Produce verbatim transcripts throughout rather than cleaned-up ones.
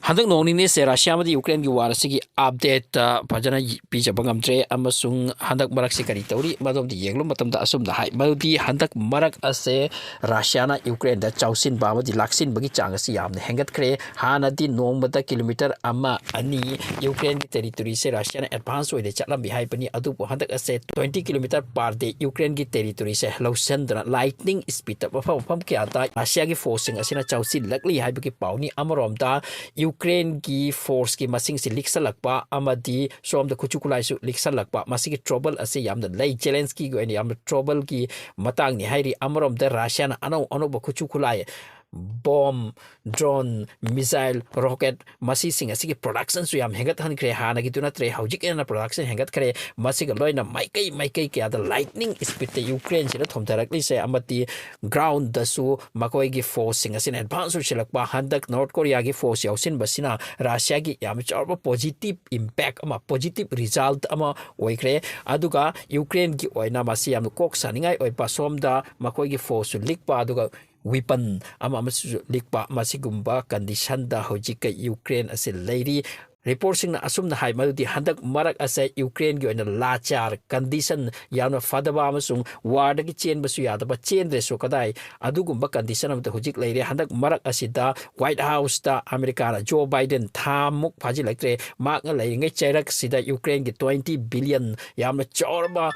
ꯍꯟꯗꯛ ꯅꯣꯡ ꯅꯤꯅꯤꯁꯦ ꯔꯁꯤꯌꯥ ꯑꯃꯗꯤ ꯌꯨꯀ꯭ꯔꯦꯟꯒꯤ ꯋꯥꯔ ꯑꯁꯤꯒꯤ ꯑꯞꯗꯦꯠ ꯐꯖꯅ ꯄꯤꯖꯕ ꯉꯝꯗ꯭ꯔꯦ, ꯑꯃꯁꯨꯡ ꯍꯟꯗꯛ ꯃꯔꯛꯁꯤ ꯀꯔꯤ ꯇꯧꯔꯤ, ꯃꯗꯨꯝꯗꯤ ꯌꯦꯡꯂꯨꯕ ꯃꯇꯝꯗ ꯑꯁꯨꯝꯅ ꯍꯥꯏ, ꯃꯗꯨꯗꯤ ꯍꯟꯗꯛ ꯃꯔꯛ ꯑꯁꯦ ꯔꯁꯤꯌꯥꯅ ꯌꯨꯀ꯭ꯔꯦꯟꯗ ꯆꯥꯎꯁꯤꯟꯕ ꯑꯃꯗꯤ ꯂꯥꯛꯁꯤꯟꯕꯒꯤ ꯆꯥꯡ ꯑꯁꯤ ꯌꯥꯝꯅ ꯍꯦꯟꯒꯠꯈ꯭ꯔꯦ꯫ ꯍꯥꯟꯅꯗꯤ ꯅꯣꯡꯃꯗ ꯀꯤꯂꯣꯃꯤꯇꯔ ꯑꯃ ꯑꯅꯤ ꯌꯨꯀ꯭ꯔꯦꯟꯒꯤ ꯇꯦꯔꯤꯇꯣꯔꯤꯁꯦ ꯔꯁꯤꯌꯥꯅ ꯑꯦꯗꯚꯥꯟꯁ ꯑꯣꯏꯅ ꯆꯠꯂꯝꯃꯤ ꯍꯥꯏꯕꯅꯤ, ꯑꯗꯨꯕꯨ ꯍꯟꯗꯛ ꯑꯁꯦ twenty kilometer per day ꯌꯨꯀ꯭ꯔꯦꯟꯒꯤ ꯇꯦꯔꯤꯇꯣꯔꯤꯁꯦ ꯂꯧꯁꯤꯟꯗꯨꯅ ꯂꯥꯏꯠꯅꯤꯡ ꯏꯁꯄꯤꯠꯇ ꯃꯐꯝ ꯃꯐꯝ ꯀꯌꯥꯗ ꯔꯁꯤꯌꯥꯒꯤ ꯐꯣꯔꯁꯁꯤꯡ ꯑꯁꯤꯅ ꯆꯥꯎꯁꯤꯜꯂꯛꯂꯤ ꯍꯥꯏꯕꯒꯤ ꯄꯥꯎꯅꯤ꯫ ꯑꯃꯔꯣꯝꯗ ꯌꯨꯀ꯭ꯔꯦꯟꯒꯤ ꯐꯣꯔꯁꯀꯤ ꯃꯁꯤꯡꯁꯤ ꯂꯤꯛꯁꯜꯂꯛꯄ ꯑꯃꯗꯤ ꯁꯣꯝꯗ ꯈꯨꯠꯁꯨ ꯈꯨꯠꯂꯥꯏꯁꯨ ꯂꯤꯛꯁꯜꯂꯛꯄ, ꯃꯁꯤꯒꯤ ꯇ꯭ꯔꯣꯕꯜ ꯑꯁꯤ ꯌꯥꯝꯅ ꯂꯩ꯫ ꯖꯦꯂꯦꯟꯁꯀꯤꯒꯤ ꯑꯣꯏꯅ ꯌꯥꯝꯅ ꯇ꯭ꯔꯣꯕꯜꯒꯤ ꯃꯇꯥꯡꯅꯤ ꯍꯥꯏꯔꯤ꯫ ꯑꯃꯔꯣꯝꯗ ꯔꯁꯤꯌꯥꯅ ꯑꯅꯧ ꯑꯅꯧꯕ ꯈꯨꯠꯁꯨ ꯈꯨꯠꯂꯥꯏ, ꯕꯣꯝ, ꯗ꯭ꯔꯣꯟ, ꯃꯤꯁꯥꯏꯜ, ꯔꯣꯀꯦꯠ, ꯃꯁꯤꯁꯤꯡ ꯑꯁꯤꯒꯤ ꯄ꯭ꯔꯣꯗꯛꯁꯟꯁꯨ ꯌꯥꯝ ꯍꯦꯟꯒꯠꯍꯟꯈ꯭ꯔꯦ꯫ ꯍꯥꯟꯅꯒꯤꯗꯨ ꯅꯠꯇ꯭ꯔꯦ, ꯍꯧꯖꯤꯛ ꯍꯦꯟꯅ ꯄ꯭ꯔꯣꯗꯛꯁꯟ ꯍꯦꯟꯒꯠꯈ꯭ꯔꯦ꯫ ꯃꯁꯤꯒ ꯂꯣꯏꯅ ꯃꯥꯏꯀꯩ ꯃꯥꯏꯀꯩ ꯀꯌꯥꯗ ꯂꯥꯏꯠꯅꯤꯡ ꯏꯁꯄꯤꯠꯇ ꯌꯨꯀ꯭ꯔꯦꯟꯁꯤꯗ ꯊꯣꯝꯊꯔꯛꯂꯤꯁꯦ ꯑꯃꯗꯤ ꯒ꯭ꯔꯥꯎꯟꯗꯁꯨ ꯃꯈꯣꯏꯒꯤ ꯐꯣꯔꯁꯁꯤꯡ ꯑꯁꯤꯅ ꯑꯦꯗꯚꯥꯟꯁ ꯑꯣꯏꯁꯤꯜꯂꯛꯄ, ꯍꯟꯗꯛ ꯅꯣꯔꯠ ꯀꯣꯔꯤꯌꯥꯒꯤ ꯐꯣꯔꯁ ꯌꯥꯎꯁꯤꯟꯕꯁꯤꯅ ꯔꯁꯤꯌꯥꯒꯤ ꯌꯥꯝꯅ ꯆꯥꯎꯔꯕ ꯄꯣꯖꯤꯇꯤꯞ ꯏꯝꯄꯦꯛ ꯑꯃ, ꯄꯣꯖꯤꯇꯤꯞ ꯔꯤꯖꯜꯠ ꯑꯃ ꯑꯣꯏꯈ꯭ꯔꯦ꯫ ꯑꯗꯨꯒ ꯌꯨꯀ꯭ꯔꯦꯟꯒꯤ ꯑꯣꯏꯅ ꯃꯁꯤ ꯌꯥꯝꯅ ꯀꯣꯛ ꯁꯥꯅꯤꯡꯉꯥꯏ ꯑꯣꯏꯕ, ꯁꯣꯝꯗ ꯃꯈꯣꯏꯒꯤ ꯐꯣꯔꯁꯁꯨ ꯂꯤꯛꯄ, ꯑꯗꯨꯒ ꯋꯤꯄꯟ ꯑꯃ ꯑꯃꯁꯨ ꯂꯤꯛꯄ, ꯃꯁꯤꯒꯨꯝꯕ ꯀꯟꯗꯤꯁꯟꯗ ꯍꯧꯖꯤꯛꯀ ꯌꯨꯀ꯭ꯔꯦꯟ ꯑꯁꯤ ꯂꯩꯔꯤ꯫ ꯔꯤꯄꯣꯔꯠꯁꯤꯡꯅ ꯑꯁꯨꯝꯅ ꯍꯥꯏ, ꯃꯗꯨꯗꯤ ꯍꯟꯗꯛ ꯃꯔꯛ ꯑꯁꯦ ꯌꯨꯀ꯭ꯔꯦꯟꯒꯤ ꯑꯣꯏꯅ ꯂꯥꯆꯥꯔ ꯀꯟꯗꯤꯁꯟ, ꯌꯥꯝꯅ ꯐꯗꯕ ꯑꯃꯁꯨꯡ ꯋꯥꯔꯗꯒꯤ ꯆꯦꯟꯕꯁꯨ ꯌꯥꯗꯕ, ꯆꯦꯟꯗ꯭ꯔꯁꯨ ꯀꯗꯥꯏ ꯑꯗꯨꯒꯨꯝꯕ ꯀꯟꯗꯤꯁꯟ ꯑꯃꯗ ꯍꯧꯖꯤꯛ ꯂꯩꯔꯦ꯫ ꯍꯟꯗꯛ ꯃꯔꯛ ꯑꯁꯤꯗ ꯋꯥꯏꯠ ꯍꯥꯎꯁꯇ ꯑꯃꯦꯔꯤꯀꯥꯅ ꯖꯣ ꯕꯥꯏꯗꯦꯟ ꯊꯥꯃꯨꯛ ꯐꯥꯖꯤꯜꯂꯛꯇ꯭ꯔꯦ, ꯃꯍꯥꯛꯅ ꯂꯩꯔꯤꯉꯩ ꯆꯩꯔꯛꯁꯤꯗ ꯌꯨꯀ꯭ꯔꯦꯟꯒꯤ twenty billion, ꯌꯥꯝꯅ ꯆꯥꯎꯔꯕ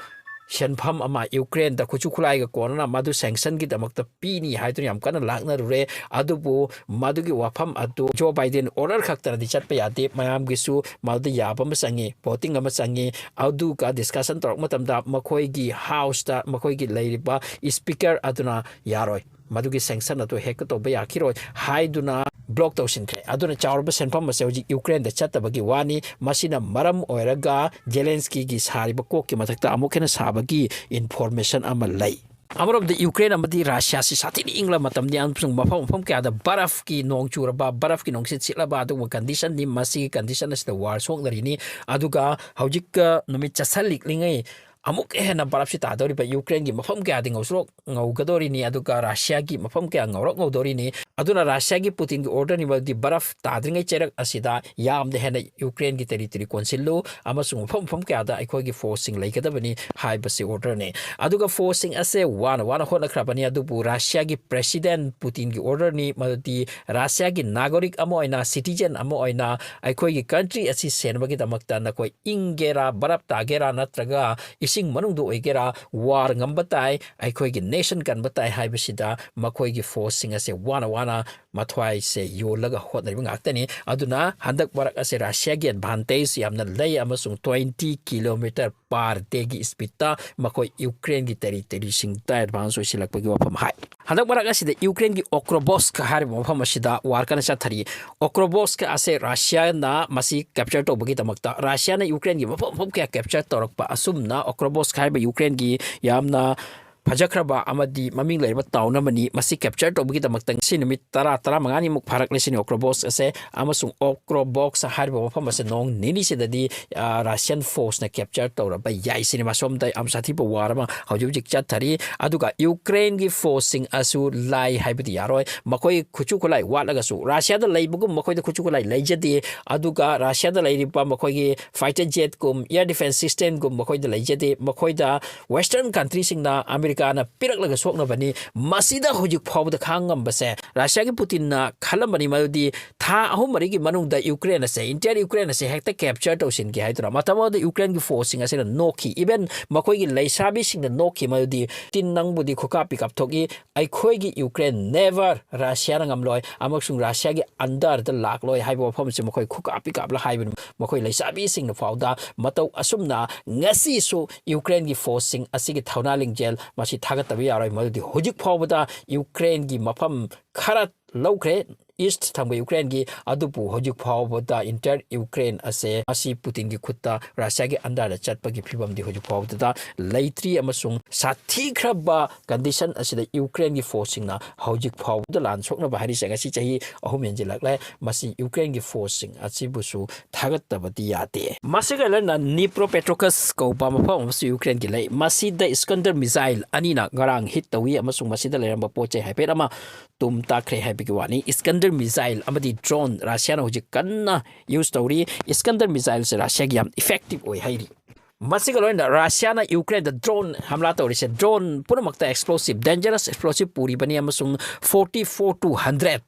ꯁꯦꯟꯐꯝ ꯑꯃ ꯌꯨꯀ꯭ꯔꯦꯟꯗ ꯈꯨꯠꯁꯨ ꯈꯨꯠꯂꯥꯏꯒ ꯀꯣꯟꯅꯅ ꯃꯗꯨ ꯁꯦꯡꯁꯟꯒꯤꯗꯃꯛꯇ ꯄꯤꯅꯤ ꯍꯥꯏꯗꯨꯅ ꯌꯥꯝ ꯀꯟꯅ ꯂꯥꯛꯅꯔꯨꯔꯦ꯫ ꯑꯗꯨꯕꯨ ꯃꯗꯨꯒꯤ ꯋꯥꯐꯝ ꯑꯗꯨ ꯖꯣ ꯕꯥꯏꯗꯦꯟ ꯑꯣꯔꯗꯔ ꯈꯛꯇꯅꯗꯤ ꯆꯠꯄ ꯌꯥꯗꯦ, ꯃꯌꯥꯝꯒꯤꯁꯨ ꯃꯗꯨꯗ ꯌꯥꯕ ꯑꯃ ꯆꯪꯉꯤ, ꯚꯣꯇꯤꯡ ꯑꯃ ꯆꯪꯉꯤ꯫ ꯑꯗꯨꯒ ꯗꯤꯁꯀꯁꯟ ꯇꯧꯔꯛꯄ ꯃꯇꯝꯗ ꯃꯈꯣꯏꯒꯤ ꯍꯥꯎꯁꯇ ꯃꯈꯣꯏꯒꯤ ꯂꯩꯔꯤꯕ ꯏꯁꯄꯤꯀꯔ ꯑꯗꯨꯅ ꯌꯥꯔꯣꯏ, ꯃꯗꯨꯒꯤ ꯁꯦꯡꯁꯟ ꯑꯗꯨ ꯍꯦꯛꯇ ꯇꯧꯕ ꯌꯥꯈꯤꯔꯣꯏ ꯍꯥꯏꯗꯨꯅ ꯕ꯭ꯂꯣꯛ ꯇꯧꯁꯤꯟꯈ꯭ꯔꯦ꯫ ꯑꯗꯨꯅ ꯆꯥꯎꯔꯕ ꯁꯦꯟꯐꯝ ꯑꯁꯦ ꯍꯧꯖꯤꯛ ꯌꯨꯀ꯭ꯔꯦꯟꯗ ꯆꯠꯇꯕꯒꯤ ꯋꯥꯅꯤ꯫ ꯃꯁꯤꯅ ꯃꯔꯝ ꯑꯣꯏꯔꯒ ꯖꯦꯂꯦꯟꯁꯀꯤꯒꯤ ꯁꯥꯔꯤꯕ ꯀꯣꯛꯀꯤ ꯃꯊꯛꯇ ꯑꯃꯨꯛ ꯍꯦꯟꯅ ꯁꯥꯕꯒꯤ ꯏꯟꯐꯣꯔꯃꯦꯁꯟ ꯑꯃ ꯂꯩ꯫ ꯑꯃꯔꯣꯝꯗ ꯌꯨꯀ꯭ꯔꯦꯟ ꯑꯃꯗꯤ ꯔꯁꯤꯌꯥꯁꯤ ꯁꯥꯊꯤꯅ ꯏꯪꯂꯕ ꯃꯇꯝꯅꯤ ꯑꯃꯁꯨꯡ ꯃꯐꯝ ꯃꯐꯝ ꯀꯌꯥꯗ ꯕꯔꯐꯀꯤ ꯅꯣꯡ ꯆꯨꯔꯕ, ꯕꯔꯐꯀꯤ ꯅꯨꯡꯁꯤꯠ ꯁꯤꯠꯂꯕ ꯑꯗꯨꯒꯨꯝꯕ ꯀꯟꯗꯤꯁꯟꯅꯤ꯫ ꯃꯁꯤꯒꯤ ꯀꯟꯗꯤꯁꯟ ꯑꯁꯤꯗ ꯋꯥꯔ ꯁꯣꯛꯅꯔꯤꯅꯤ꯫ ꯑꯗꯨꯒ ꯍꯧꯖꯤꯛ, ꯑ, ꯅꯨꯃꯤꯠ ꯆꯠꯁꯜꯂꯤꯛꯂꯤꯉꯩ ꯑꯃꯨꯛꯀ ꯍꯦꯟꯅ ꯕꯔꯐꯁꯤ ꯇꯥꯗꯧꯔꯤꯕ ꯌꯨꯀ꯭ꯔꯦꯟꯒꯤ ꯃꯐꯝ ꯀꯌꯥꯗꯤ ꯉꯧꯁꯣꯔꯣꯛ ꯉꯧꯒꯗꯧꯔꯤꯅꯤ, ꯑꯗꯨꯒ ꯔꯁꯤꯌꯥꯒꯤ ꯃꯐꯝ ꯀꯌꯥ ꯉꯧꯔꯣꯛ ꯉꯧꯗꯧꯔꯤꯅꯤ꯫ ꯑꯗꯨꯅ ꯔꯁꯤꯌꯥꯒꯤ ꯄꯨꯇꯤꯟꯒꯤ ꯑꯣꯔꯗꯔꯅꯤ, ꯃꯗꯨꯗꯤ ꯕꯔꯐ ꯇꯥꯗ꯭ꯔꯤꯉꯩ ꯆꯩꯔꯛ ꯑꯁꯤꯗ ꯌꯥꯝꯅ ꯍꯦꯟꯅ ꯌꯨꯀ꯭ꯔꯦꯟꯒꯤ ꯇꯦꯔꯤꯇꯣꯔꯤ ꯀꯣꯟꯁꯤꯜꯂꯨ ꯑꯃꯁꯨꯡ ꯃꯐꯝ ꯃꯐꯝ ꯀꯌꯥꯗ ꯑꯩꯈꯣꯏꯒꯤ ꯐꯣꯔꯁꯁꯤꯡ ꯂꯩꯒꯗꯕꯅꯤ ꯍꯥꯏꯕꯁꯤ ꯑꯣꯔꯗꯔꯅꯤ꯫ ꯑꯗꯨꯒ ꯐꯣꯔꯁꯁꯤꯡ ꯑꯁꯦ ꯋꯥꯅ ꯋꯥꯅ ꯍꯣꯠꯅꯈ꯭ꯔꯕꯅꯤ, ꯑꯗꯨꯕꯨ ꯔꯁꯤꯌꯥꯒꯤ ꯄ꯭ꯔꯦꯁꯤꯗꯦꯟ ꯄꯨꯇꯤꯟꯒꯤ ꯑꯣꯔꯗꯔꯅꯤ, ꯃꯗꯨꯗꯤ ꯔꯁꯤꯌꯥꯒꯤ ꯅꯥꯒꯔꯤꯛ ꯑꯃ ꯑꯣꯏꯅ, ꯁꯤꯇꯤꯖꯦꯟ ꯑꯃ ꯑꯣꯏꯅ ꯑꯩꯈꯣꯏꯒꯤ ꯀꯟꯇ꯭ꯔꯤ ꯑꯁꯤ ꯁꯦꯟꯕꯒꯤꯗꯃꯛꯇ ꯅꯈꯣꯏ ꯏꯪꯒꯦꯔꯥ, ꯕꯔꯞ ꯇꯥꯒꯦꯔꯥ, ꯅꯠꯇ꯭ꯔꯒ ꯏꯁꯤꯡ ꯃꯅꯨꯡꯗ ꯑꯣꯏꯒꯦꯔꯥ, ꯋꯥꯔ ꯉꯝꯕ ꯇꯥꯏ, ꯑꯩꯈꯣꯏꯒꯤ ꯅꯦꯁꯟ ꯀꯟꯕ ꯇꯥꯏ ꯍꯥꯏꯕꯁꯤꯗ ꯃꯈꯣꯏꯒꯤ ꯐꯣꯔꯁꯁꯤꯡ ꯑꯁꯦ ꯋꯥꯅ ꯋꯥꯅ ꯃꯊ꯭ꯋꯥꯏꯁꯦ ꯌꯣꯜꯂꯒ ꯍꯣꯠꯅꯔꯤꯕ ꯉꯥꯛꯇꯅꯤ꯫ ꯑꯗꯨꯅ ꯍꯟꯗꯛ ꯃꯔꯛ ꯑꯁꯦ ꯔꯁꯤꯌꯥꯒꯤ ꯑꯦꯗꯚꯥꯟꯇꯦꯖ ꯌꯥꯝꯅ ꯂꯩ ꯑꯃꯁꯨꯡ twenty kilometer per dayꯒꯤ ꯁ꯭ꯄꯤꯗꯇ ꯃꯈꯣꯏ ꯌꯨꯀ꯭ꯔꯦꯟꯒꯤ ꯇꯦꯔꯤꯇꯣꯔꯤꯁꯤꯡꯗ ꯑꯦꯗꯚꯥꯟꯁ ꯑꯣꯏꯁꯤꯜꯂꯛꯄꯒꯤ ꯋꯥꯐꯝ ꯍꯥꯏ꯫ ꯍꯟꯗꯛ ꯃꯔꯛ ꯑꯁꯤꯗ ꯌꯨꯀ꯭ꯔꯦꯟꯒꯤ ꯑꯣꯀ꯭ꯔꯣꯕꯣꯁꯀ ꯍꯥꯏꯔꯤꯕ ꯃꯐꯝ ꯑꯁꯤꯗ ꯋꯥꯔ ꯀꯟꯅ ꯆꯠꯊꯔꯤ꯫ ꯑꯣꯀ꯭ꯔꯣꯕꯣꯁꯀ ꯑꯁꯦ ꯔꯁꯤꯌꯥꯅ ꯃꯁꯤ ꯀꯦꯞꯆꯔ ꯇꯧꯕꯒꯤꯗꯃꯛꯇ, ꯔꯁꯤꯌꯥꯅ ꯌꯨꯀ꯭ꯔꯦꯟꯒꯤ ꯃꯐꯝ ꯃꯐꯝ ꯀꯌꯥ ꯀꯦꯞꯆꯔ ꯇꯧꯔꯛꯄ ꯑꯁꯨꯝꯅ ꯑꯣꯀ꯭ꯔꯣꯕꯣꯁꯀ ꯍꯥꯏꯔꯤꯕ ꯌꯨꯀ꯭ꯔꯦꯟꯒꯤ ꯌꯥꯝꯅ ꯐꯖꯈ꯭ꯔꯕ ꯑꯃꯗꯤ ꯃꯃꯤꯡ ꯂꯩꯔꯕ ꯇꯥꯎꯟ ꯑꯃꯅꯤ꯫ ꯃꯁꯤ ꯀꯦꯞꯆꯔ ꯇꯧꯕꯒꯤꯗꯃꯛꯇ ꯉꯁꯤ ꯅꯨꯃꯤꯠ ꯇꯔꯥ, ꯇꯔꯥꯃꯉꯥꯅꯤꯃꯨꯛ ꯐꯥꯔꯛꯂꯦ ꯁꯤꯅꯤ ꯑꯣꯀ꯭ꯔꯣꯕꯣꯁ ꯑꯁꯦ, ꯑꯃꯁꯨꯡ ꯑꯣꯀ꯭ꯔꯣꯕꯣꯛꯁ ꯍꯥꯏꯔꯤꯕ ꯃꯐꯝ ꯑꯁꯦ ꯅꯣꯡ ꯅꯤꯅꯤꯁꯤꯗꯗꯤ, ꯑ, ꯔꯁꯤꯌꯟ ꯐꯣꯔꯁꯅ ꯀꯦꯞꯆꯔ ꯇꯧꯔꯕ ꯌꯥꯏ ꯁꯤꯅꯤ꯫ ꯃꯁꯣꯝꯗ ꯌꯥꯝ ꯁꯥꯊꯤꯕ ꯋꯥꯔ ꯑꯃ ꯍꯧꯖꯤꯛ ꯍꯧꯖꯤꯛ ꯆꯠꯊꯔꯤ꯫ ꯑꯗꯨꯒ ꯌꯨꯀ꯭ꯔꯦꯟꯒꯤ ꯐꯣꯔꯁꯁꯤꯡ ꯑꯁꯨ ꯂꯥꯏ ꯍꯥꯏꯕꯗꯤ ꯌꯥꯔꯣꯏ꯫ ꯃꯈꯣꯏ ꯈꯨꯠꯁꯨ ꯈꯨꯠꯂꯥꯏ ꯋꯥꯠꯂꯒꯁꯨ, ꯔꯁꯤꯌꯥꯗ ꯂꯩꯕꯒꯨꯝ ꯃꯈꯣꯏꯗ ꯈꯨꯠꯁꯨ ꯈꯨꯠꯂꯥꯏ ꯂꯩꯖꯗꯦ꯫ ꯑꯗꯨꯒ ꯔꯁꯤꯌꯥꯗ ꯂꯩꯔꯤꯕ ꯃꯈꯣꯏꯒꯤ ꯐꯥꯏꯇꯔ ꯖꯦꯠꯀꯨꯝ, ꯑꯦꯌꯔ ꯗꯤꯐꯦꯟꯁ ꯁꯤꯁꯇꯦꯝꯒꯨꯝ ꯃꯈꯣꯏꯗ ꯂꯩꯖꯗꯦ꯫ ꯃꯈꯣꯏꯗ ꯋꯦꯁꯇꯔꯟ ꯀꯟꯇ꯭ꯔꯤꯁꯤꯡꯅ, ꯑꯃꯦꯔꯤꯀꯥꯅ ꯄꯤꯔꯛꯂꯒ ꯁꯣꯛꯅꯕꯅꯤ꯫ ꯃꯁꯤꯗ ꯍꯧꯖꯤꯛ ꯐꯥꯎꯕꯗ ꯈꯥꯡꯉꯝꯕꯁꯦ ꯔꯁꯤꯌꯥꯒꯤ ꯄꯨꯇꯤꯟꯅ ꯈꯜꯂꯝꯕꯅꯤ, ꯃꯗꯨꯗꯤ ꯊꯥ ꯑꯍꯨꯝ ꯃꯔꯤꯒꯤ ꯃꯅꯨꯡꯗ ꯌꯨꯀ꯭ꯔꯦꯟ ꯑꯁꯦ, ꯏꯟꯇꯤꯌꯔ ꯌꯨꯀ꯭ꯔꯦꯟ ꯑꯁꯦ ꯍꯦꯛꯇ ꯀꯦꯞꯆꯔ ꯇꯧꯁꯤꯟꯒꯦ ꯍꯥꯏꯗꯨꯅ꯫ ꯃꯇꯝ ꯑꯗꯨꯗ ꯌꯨꯀ꯭ꯔꯦꯟꯒꯤ ꯐꯣꯔꯁꯁꯤꯡ ꯑꯁꯤꯅ ꯅꯣꯛꯈꯤ꯫ ꯏꯚꯟ ꯃꯈꯣꯏꯒꯤ ꯂꯩꯁꯥꯕꯤꯁꯤꯡꯅ ꯅꯣꯛꯈꯤ, ꯃꯗꯨꯗꯤ, "ꯄꯨꯇꯤꯟ, ꯅꯪꯕꯨꯗꯤ ꯈꯨꯀꯥꯞꯄꯤ ꯀꯥꯞꯊꯣꯛꯏ, ꯑꯩꯈꯣꯏꯒꯤ ꯌꯨꯀ꯭ꯔꯦꯟ never ꯔꯁꯤꯌꯥꯅ ꯉꯝꯂꯣꯏ ꯑꯃꯁꯨꯡ ꯔꯁꯤꯌꯥꯒꯤ ꯑꯟꯗꯔꯗ ꯂꯥꯛꯂꯣꯏ" ꯍꯥꯏꯕ ꯋꯥꯐꯝꯁꯤ ꯃꯈꯣꯏ ꯈꯨꯀꯥꯞꯄꯤ ꯀꯥꯞꯂ ꯍꯥꯏꯕꯅꯤ꯫ ꯃꯈꯣꯏ ꯂꯩꯁꯥꯕꯤꯁꯤꯡꯅ ꯐꯥꯎꯗ ꯃꯇꯧ ꯑꯁꯨꯝꯅ ꯉꯁꯤꯁꯨ ꯌꯨꯀ꯭ꯔꯦꯟꯒꯤ ꯐꯣꯔꯁꯁꯤꯡ ꯑꯁꯤꯒꯤ ꯊꯧꯅꯥ ꯂꯤꯡꯖꯦꯜ ꯃꯁꯤ ꯊꯥꯒꯠꯇꯕ ꯌꯥꯔꯣꯏ꯫ ꯃꯗꯨꯗꯤ ꯍꯧꯖꯤꯛ ꯐꯥꯎꯕꯗ ꯌꯨꯀ꯭ꯔꯦꯟꯒꯤ ꯃꯐꯝ ꯈꯔ ꯂꯧꯈ꯭ꯔꯦ, East ꯊꯪꯕ ꯌꯨꯀ꯭ꯔꯦꯟꯒꯤ, ꯑꯗꯨꯕꯨ ꯍꯧꯖꯤꯛ ꯐꯥꯎꯕꯗ entire ꯌꯨꯀ꯭ꯔꯦꯟ ꯑꯁꯦ ꯃꯁꯤ ꯄꯨꯇꯤꯟꯒꯤ ꯈꯨꯠꯇ, ꯔꯁꯤꯌꯥꯒꯤ underꯗ ꯆꯠꯄꯒꯤ ꯐꯤꯕꯝꯗꯤ ꯍꯧꯖꯤꯛ ꯐꯥꯎꯕꯗ ꯂꯩꯇ꯭ꯔꯤ꯫ ꯑꯃꯁꯨꯡ ꯁꯥꯊꯤꯈ꯭ꯔꯕ condition ꯑꯁꯤꯗ ꯌꯨꯀ꯭ꯔꯦꯟꯒꯤ forceꯁꯤꯡꯅ ꯍꯧꯖꯤꯛ ꯐꯥꯎꯕꯗ ꯂꯥꯟ ꯁꯣꯛꯅꯕ ꯍꯥꯏꯔꯤꯁꯦ ꯉꯁꯤ ꯆꯍꯤ ꯑꯍꯨꯝ ꯍꯦꯟꯖꯤꯜꯂꯛꯂꯦ꯫ ꯃꯁꯤ ꯌꯨꯀ꯭ꯔꯦꯟꯒꯤ forceꯁꯤꯡ ꯑꯁꯤꯕꯨꯁꯨ ꯊꯥꯒꯠꯇꯕꯗꯤ ꯌꯥꯗꯦ꯫ ꯃꯁꯤꯒ ꯂꯣꯏꯅꯅ Dnipropetrovsk ꯀꯧꯕ ꯃꯐꯝ ꯑꯃꯁꯨ ꯌꯨꯀ꯭ꯔꯦꯟꯒꯤ ꯂꯩ꯫ ꯃꯁꯤꯗ Iskander missile ꯑꯅꯤꯅ ꯉꯔꯥꯡ hit ꯇꯧꯏ ꯑꯃꯁꯨꯡ ꯃꯁꯤꯗ ꯂꯩꯔꯝꯕ ꯄꯣꯠ ꯆꯩ ꯍꯥꯏꯐꯦꯠ ꯑꯃ ꯇꯨꯝ ꯇꯥꯈ꯭ꯔꯦ ꯍꯥꯏꯕꯒꯤ ꯋꯥꯅꯤ꯫ Iskander missile ꯑꯃꯗꯤ drone ꯔꯁꯤꯌꯥꯅ ꯍꯧꯖꯤꯛ ꯀꯟꯅ use ꯇꯧꯔꯤ꯫ Iskander missileꯁꯦ ꯔꯁꯤꯌꯥꯒꯤ ꯌꯥꯝ effective ꯑꯣꯏ ꯍꯥꯏꯔꯤ꯫ ꯃꯁꯤꯒ ꯂꯣꯏꯅꯅ ꯔꯁꯤꯌꯥꯅ ꯌꯨꯀ꯭ꯔꯦꯟꯗ drone ꯍꯝꯂꯥ ꯇꯧꯔꯤꯁꯦ, drone ꯄꯨꯝꯅꯃꯛꯇ explosive, dangerous explosive ꯄꯨꯔꯤꯕꯅꯤ ꯑꯃꯁꯨꯡ forty-four to hundred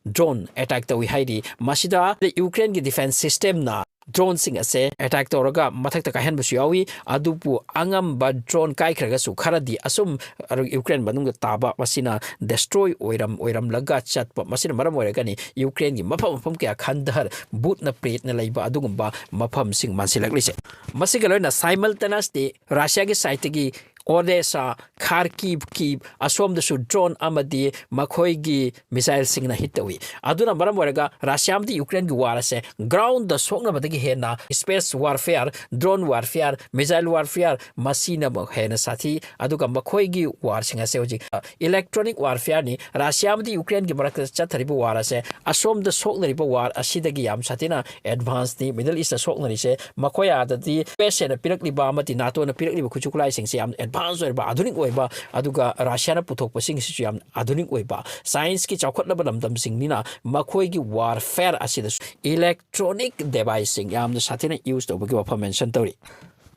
drone attack ꯇꯧꯏ ꯍꯥꯏꯔꯤ꯫ ꯃꯁꯤꯗ ꯌꯨꯀ꯭ꯔꯦꯟꯒꯤ defence systemꯅ droneꯁꯤꯡ ꯑꯁꯦ attack ꯇꯧꯔꯒ ꯃꯊꯛꯇ ꯀꯥꯏꯍꯟꯕꯁꯨ ꯌꯥꯎꯏ꯫ ꯑꯗꯨꯕꯨ ꯑꯉꯝꯕ drone ꯀꯥꯏꯈ꯭ꯔꯒꯁꯨ ꯈꯔꯗꯤ ꯑꯁꯨꯝ ꯌꯨꯀ꯭ꯔꯦꯟ ꯃꯅꯨꯡꯗ ꯇꯥꯕ, ꯃꯁꯤꯅ destroy ꯑꯣꯏꯔꯝ-, ꯑꯣꯏꯔꯝꯂꯒ ꯆꯠꯄ, ꯃꯁꯤꯅ ꯃꯔꯝ ꯑꯣꯏꯔꯒꯅꯤ ꯌꯨꯀ꯭ꯔꯦꯟꯒꯤ ꯃꯐꯝ ꯃꯐꯝ ꯀꯌꯥ ꯈꯟꯗꯍꯔ, ꯚꯨꯠꯅ ꯄ꯭ꯔꯦꯠꯅ ꯂꯩꯕ ꯑꯗꯨꯒꯨꯝꯕ ꯃꯐꯝꯁꯤꯡ ꯃꯥꯟꯁꯤꯜꯂꯛꯂꯤꯁꯦ꯫ ꯃꯁꯤꯒ ꯂꯣꯏꯅꯅ simultaneously ꯔꯁꯤꯌꯥꯒꯤ sideꯇꯒꯤ Odessa, Kharkiv, Kyiv ꯑꯁꯣꯝꯗꯁꯨ drone ꯑꯃꯗꯤ ꯃꯈꯣꯏꯒꯤ missileꯁꯤꯡꯅ hit ꯇꯧꯏ꯫ ꯑꯗꯨꯅ ꯃꯔꯝ ꯑꯣꯏꯔꯒ ꯔꯁꯤꯌꯥ ꯑꯃꯗꯤ ꯌꯨꯀ꯭ꯔꯦꯟꯒꯤ war ꯑꯁꯦ groundꯗ ꯁꯣꯛꯅꯕꯗꯒꯤ ꯍꯦꯟꯅ space warfare, drone warfare, missile warfare ꯃꯁꯤꯅ ꯑꯃꯨꯛ ꯍꯦꯟꯅ ꯁꯥꯊꯤ꯫ ꯑꯗꯨꯒ ꯃꯈꯣꯏꯒꯤ warꯁꯤꯡ ꯑꯁꯦ ꯍꯧꯖꯤꯛ electronic warfareꯅꯤ꯫ ꯔꯁꯤꯌꯥ ꯑꯃꯗꯤ ꯌꯨꯀ꯭ꯔꯦꯟꯒꯤ ꯃꯔꯛꯇ ꯆꯠꯊꯔꯤꯕ war ꯑꯁꯦ ꯑꯁꯣꯝꯗ ꯁꯣꯛꯅꯔꯤꯕ war ꯑꯁꯤꯗꯒꯤ ꯌꯥꯝ ꯁꯥꯊꯤꯅ advanceꯅꯤ꯫ Middle Eastꯇ ꯁꯣꯛꯅꯔꯤꯁꯦ ꯃꯈꯣꯏ ꯑꯥꯗꯗꯤ USAꯅ ꯄꯤꯔꯛꯂꯤꯕ ꯑꯃꯗꯤ NATOꯅ ꯄꯤꯔꯛꯂꯤꯕ ꯈꯨꯠꯁꯨ ꯈꯨꯠꯂꯥꯏꯁꯤꯡꯁꯦ ꯌꯥꯝ advance ꯑꯣꯏꯔꯕ, ꯑꯥꯙꯨꯅꯤꯛ ꯑꯣꯏꯕ, ꯑꯗꯨꯒ ꯔꯁꯤꯌꯥꯅ ꯄꯨꯊꯣꯛꯄꯁꯤꯡꯁꯤꯁꯨ ꯌꯥꯝ ꯑꯥꯙꯨꯅꯤꯛ ꯑꯣꯏꯕ, scienceꯀꯤ ꯆꯥꯎꯈꯠꯂꯕ ꯂꯝꯗꯝꯁꯤꯡꯅꯤꯅ ꯃꯈꯣꯏꯒꯤ warfareꯁꯤꯗꯁꯨ electronic deviceꯁꯤꯡ ꯌꯥꯝꯅ ꯁꯥꯊꯤꯅ use ꯇꯧꯕꯒꯤ ꯋꯥꯐꯝ mention ꯇꯧꯔꯤ꯫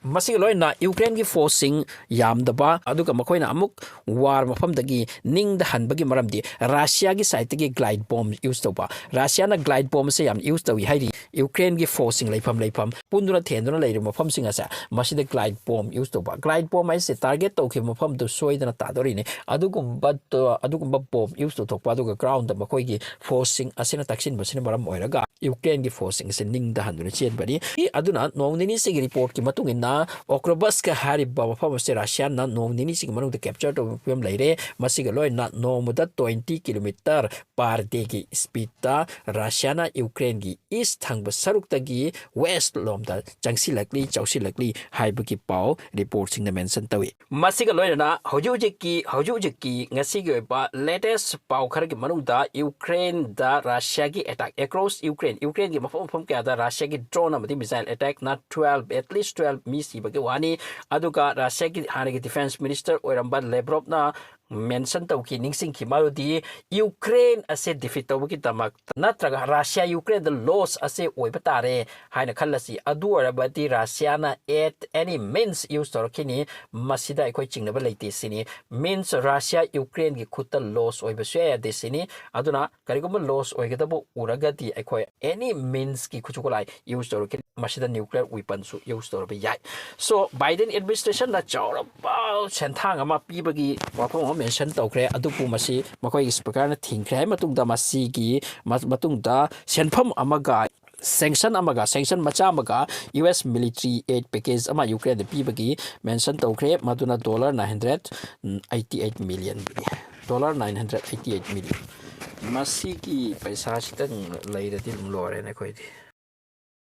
ꯃꯁꯤꯒ ꯂꯣꯏꯅꯅ ꯌꯨꯀ꯭ꯔꯦꯟꯒꯤ forceꯁꯤꯡ ꯌꯥꯝꯗꯕ, ꯑꯗꯨꯒ ꯃꯈꯣꯏꯅ ꯑꯃꯨꯛ war ꯃꯐꯝꯗꯒꯤ ꯅꯤꯡꯗ ꯍꯟꯕꯒꯤ ꯃꯔꯝꯗꯤ ꯔꯁꯤꯌꯥꯒꯤ sideꯇꯒꯤ glide bomb use ꯇꯧꯕ꯫ ꯔꯁꯤꯌꯥꯅ glide bomb ꯑꯁꯦ ꯌꯥꯝ use ꯇꯧꯏ ꯍꯥꯏꯔꯤ꯫ ꯌꯨꯀ꯭ꯔꯦꯟꯒꯤ forceꯁꯤꯡ ꯂꯩꯐꯝ ꯂꯩꯐꯝ ꯄꯨꯟꯗꯨꯅ ꯊꯦꯟꯗꯨꯅ ꯂꯩꯔꯤꯕ ꯃꯐꯝꯁꯤꯡ ꯑꯁꯦ ꯃꯁꯤꯗ glide bomb use ꯇꯧꯕ꯫ Glide bomb ꯍꯥꯏꯁꯦ target ꯇꯧꯈꯤꯕ ꯃꯐꯝꯗꯨ ꯁꯣꯏꯗꯅ ꯇꯥꯗꯣꯔꯤꯅꯤ꯫ ꯑꯗꯨꯒꯨꯝꯕ, ꯑꯗꯨꯒꯨꯝꯕ bomb use ꯇꯧꯊꯣꯛꯄ, ꯑꯗꯨꯒ groundꯗ ꯃꯈꯣꯏꯒꯤ forceꯁꯤꯡ ꯑꯁꯤꯅ ꯇꯛꯁꯤꯟꯕꯁꯤꯅ ꯃꯔꯝ ꯑꯣꯏꯔꯒ ꯌꯨꯀ꯭ꯔꯦꯟꯒꯤ forceꯁꯤꯡ ꯑꯁꯤ ꯅꯤꯡꯗ ꯍꯟꯗꯨꯅ ꯆꯦꯟꯕꯅꯤ꯫ ꯑꯗꯨꯅ ꯅꯣꯡ ꯅꯤꯅꯤꯁꯤꯒꯤ reportꯀꯤ ꯃꯇꯨꯡ ꯏꯟꯅ ꯑꯣꯀ꯭ꯔꯣꯕꯁꯀ ꯍꯥꯏꯔꯤꯕ ꯃꯐꯝ ꯑꯁꯤ ꯔꯁꯤꯌꯥꯅ ꯅꯣꯡ ꯅꯤꯅꯤꯁꯤꯒꯤ ꯃꯅꯨꯡꯗ ꯀꯦꯞꯆꯔ ꯇꯧꯕ ꯐꯤꯕꯝ ꯂꯩꯔꯦ꯫ ꯃꯁꯤꯒ ꯂꯣꯏꯅꯅ ꯅꯣꯡꯃꯗ twenty kilometer per dayꯒꯤ speedꯇ ꯔꯁꯤꯌꯥꯅ ꯌꯨꯀ꯭ꯔꯦꯟꯒꯤ east ꯊꯪꯕ ꯁꯔꯨꯛꯇꯒꯤ west ꯂꯣꯝꯗ ꯆꯪꯁꯤꯜꯂꯛꯂꯤ, ꯆꯥꯎꯁꯤꯜꯂꯛꯂꯤ ꯍꯥꯏꯕꯒꯤ ꯄꯥꯎ reportꯁꯤꯡꯅ mention ꯇꯧꯏ꯫ ꯃꯁꯤꯒ ꯂꯣꯏꯅꯅ ꯍꯧꯖꯤꯛ ꯍꯧꯖꯤꯛꯀꯤ, ꯍꯧꯖꯤꯛ ꯍꯧꯖꯤꯛꯀꯤ ꯉꯁꯤꯒꯤ ꯑꯣꯏꯕ latest ꯄꯥꯎ ꯈꯔꯒꯤ ꯃꯅꯨꯡꯗ ꯌꯨꯀ꯭ꯔꯦꯟꯗ ꯔꯁꯤꯌꯥꯒꯤ attack across Ukraine, ꯌꯨꯀ꯭ꯔꯦꯟꯒꯤ ꯃꯐꯝ ꯃꯐꯝ ꯀꯌꯥꯗ ꯔꯁꯤꯌꯥꯒꯤ drone ꯑꯃꯗꯤ missile attackꯅ twelve, at least twelve ꯃꯤ ꯁꯤꯕꯒꯤ ꯋꯥꯅꯤ꯫ ꯑꯗꯨꯒ ꯔꯁꯤꯌꯥꯒꯤ ꯍꯥꯟꯅꯒꯤ defence minister ꯑꯣꯏꯔꯝꯕ ꯂꯦꯕ꯭ꯔꯣꯞꯅ mention ꯇꯧꯈꯤ, ꯅꯤꯡꯁꯤꯡꯈꯤ, ꯃꯗꯨꯗꯤ ꯌꯨꯀ꯭ꯔꯦꯟ ꯑꯁꯦ defeat ꯇꯧꯕꯒꯤꯗꯃꯛꯇ ꯅꯠꯇ꯭ꯔꯒ ꯔꯁꯤꯌꯥ ꯌꯨꯀ꯭ꯔꯦꯟꯗ loss ꯑꯁꯦ ꯑꯣꯏꯕ ꯇꯥꯔꯦ ꯍꯥꯏꯅ ꯈꯜꯂꯁꯤ, ꯑꯗꯨ ꯑꯣꯏꯔꯕꯗꯤ ꯔꯁꯤꯌꯥꯅ at any means use ꯇꯧꯔꯛꯈꯤꯅꯤ, ꯃꯁꯤꯗ ꯑꯩꯈꯣꯏ ꯆꯤꯡꯅꯕ ꯂꯩꯇꯦ ꯁꯤꯅꯤ꯫ Means ꯔꯁꯤꯌꯥ ꯌꯨꯀ꯭ꯔꯦꯟꯒꯤ ꯈꯨꯠꯇ loss ꯑꯣꯏꯕꯁꯨ ꯌꯥꯗꯦ ꯁꯤꯅꯤ꯫ ꯑꯗꯨꯅ ꯀꯔꯤꯒꯨꯝꯕ loss ꯑꯣꯏꯒꯗꯕ ꯎꯔꯒꯗꯤ ꯑꯩꯈꯣꯏ any meansꯀꯤ ꯈꯨꯠꯁꯨ ꯈꯨꯠꯂꯥꯏ use ꯇꯧꯔꯛꯈꯤꯅꯤ, ꯃꯁꯤꯗ nuclear weaponꯁꯨ use ꯇꯧꯔꯕ ꯌꯥꯏ꯫ So Biden administrationꯅ ꯆꯥꯎꯔꯕ ꯁꯦꯟꯊꯥꯡ ꯑꯃ ꯄꯤꯕꯒꯤ ꯋꯥꯐꯝ ꯑꯃ mention ꯇꯧꯈ꯭ꯔꯦ, ꯑꯗꯨꯕꯨ ꯃꯁꯤ ꯃꯈꯣꯏꯒꯤ speakerꯅ ꯊꯤꯡꯈ꯭ꯔꯦ ꯍꯥꯏ ꯃꯇꯨꯡꯗ ꯃꯁꯤꯒꯤ ꯃ-, ꯃꯇꯨꯡꯗ ꯁꯦꯟꯐꯝ ꯑꯃꯒ sanction ꯑꯃꯒ, sanction ꯃꯆꯥ ꯑꯃꯒ US military aid package ꯑꯃ ꯌꯨꯀ꯭ꯔꯦꯟꯗ ꯄꯤꯕꯒꯤ mention ꯇꯧꯈ꯭ꯔꯦ, ꯃꯗꯨꯅ dollar nine hundred eighty eight million, dollar nine hundred eighty eight million꯫ ꯃꯁꯤꯒꯤ ꯄꯩꯁꯥꯁꯤꯇꯪ ꯂꯩꯔꯗꯤ ꯑꯗꯨꯝ ꯂꯣꯏꯔꯦꯅꯦ ꯑꯩꯈꯣꯏꯗꯤ꯫